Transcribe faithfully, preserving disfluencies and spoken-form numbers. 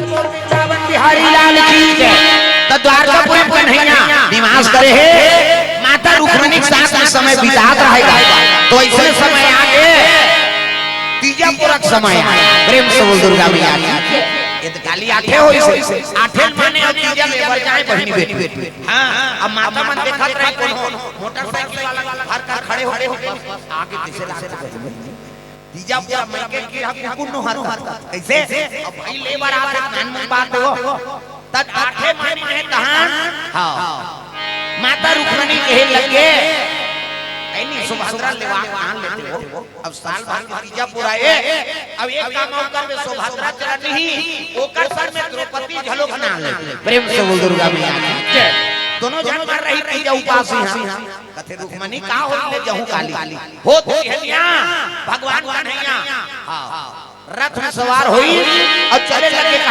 वृंदावन बिहारी लाल की जय। त द्वारकापुरी कन्हैया निवास करे हे, माता रुक्मणी के साथ में समय बितात रहेगा। तो ऐसे समय आगे तीजा पुरख समय आए, प्रेम से बोल दुर्गा मैया की। ये तो काली आठे होइसे, आठे माने अब तीजा लेबर जाए बहिनी बेटी। हाँ, अब माता मन देखत रही, कोनो मोटरसाइकिल वाला घर कर खड़े हो गए, बस आगे पीछे लागत रही। तीजा पूरा मनखे के यहाँ कुकुर नो हरता। कैसे? अब भाई लेबर आथे, नान मन बात हो। तब आठे माने है कहाँ? हाँ। माता रुक्मणी कहे लगे, "ऐ नहीं, सुभद्रा लेवा आन लेते हो।" अब साल भर के तीजा पूरा है। अब एक काम और कर बे, सुभद्रा चलत नहीं, ओकर सर में द्रौपदी झलक ना ले। प्रेम से बोल दुर्गा मैया की जय। दोनों जन मर रही तीजा उपास यहाँ। कथे, "रुक्मणी का हो ले जहूँ काली?" होत होई हनिया, भगवान कन्हैया। हाँ। रथ में सवार होई और चले लगे